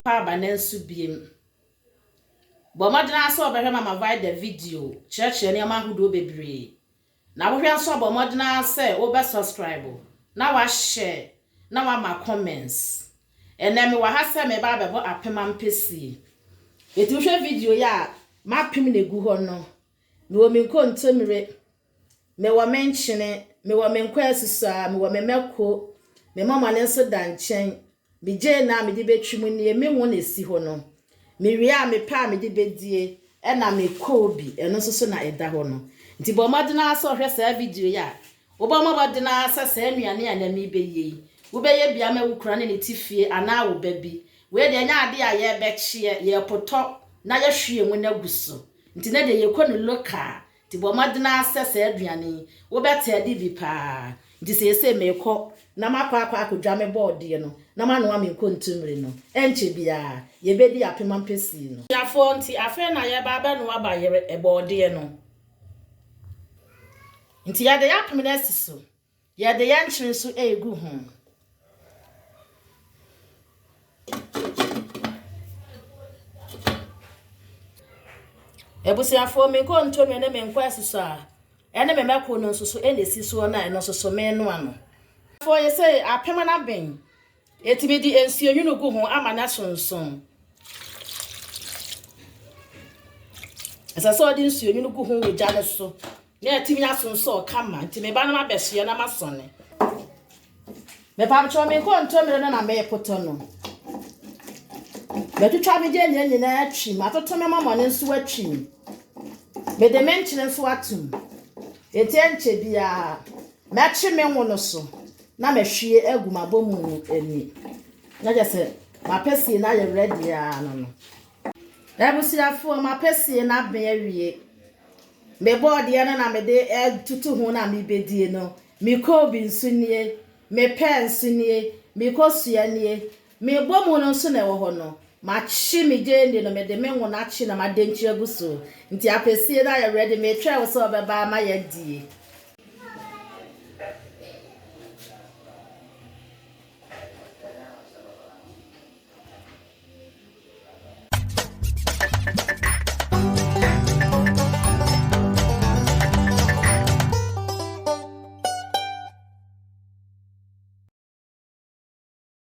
Aba nanso biem. Bɔ mmɔden ara sɛ wobɛhwɛ Mama Vida video kyerɛkyerɛ nneɛma ahodoɔ bebree. Na wohwɛ nso a bɔ mmɔden ara sɛ wobɛ subscribe na wa share na wama comments. Ɛnɛ mewɔ ha sɛ meba abɛbɔ apem ampesie. Enti wohwɛ video yi a m'apem na egu hɔ no. Mewɔ me nkontommire, mewɔ me nkyene, mewɔ me nkwaasusuaa, mewɔ me mako, me mɔmɔne nso da nkyɛn. Me gyeene a mede bɛtwi mu nie, me ngo na ɛsi hɔ no. Mewie a mepɛ a mede bɛdie, ɛna me koobi, ɛno nso so na ɛda hɔ no. Nti bɔ mmɔden ara sɛ ɔhwɛ saa video yi a, wobɔ mmɔden ara sɛ saa nnuane a na merebɛyɛ yi, wobɛyɛ bi ama wo kunu ne ne te fie anaa wo ba bi. Wei deɛ ɛnyɛ adeɛ a yɛrebɛkyeɛ, yɛrepotɔ na yɛahwie ngo no agu so. Nti na deɛ yɛkɔ no local. Nti bɔ mmɔden ara sɛ saa aduane yi, wobɛtaa di bi paa. Nti seesei merekɔ na makɔ akɔ akɔdwa me bɔɔdeɛ no na manoa me nkontommire no. Ɛnkyɛ biara, yɛbɛdi apem ampesie no. Abusuafoɔ, nti afei na yɛreba abɛnoa bayerɛ bɔɔdeɛ no. Nti yɛde yɛn apem no asi so. Yɛde yɛn nkyene nso regu ho. Abusuafoɔ, me nkontomire ne me nkwa asusɔ a ɛne me mako no nso so na ɛsi soɔ no a ɛno nso so menoa no. Abusuafoɔ, yɛ sɛ apem no aben. Enti mede nsuo nwunu gu ho ama no asonson. Ɛsɛ sɛ ɔde nsuo nwunu gu ho wɔ gya no so na atumi asonsɔn kama. Nti me ba no mabɛsoɛ na masɔne. Mepamkyɛw me nkontommire no na mepotɔ no. Matwitwa me gyeene nyinaa atwi, matoto me mɔmɔne nso atwi. Mede me nkyene nso atom. Enti ɛnkyɛ biara mɛkye me ngo no so na mahwie agu m'abɔmu no ani. Na kyerɛ sɛ m'apɛsie no ayɛ ready ara no no. Abusuafoɔ, m'apɛsie no aben awie. Me bɔɔdeɛ no na mede tutu ho na mebɛdie no. Me koobi nso nie, me pɛɛ nso nie, me kosua nie. Me bɔmu no nso na ɛwɔ hɔ no. Makye me gyeene no, mede me ngo no akye na madenkyi agu so. Nti apɛsie no ayɛ ready, metwɛn wo sɛ wobɛba ama yɛadie.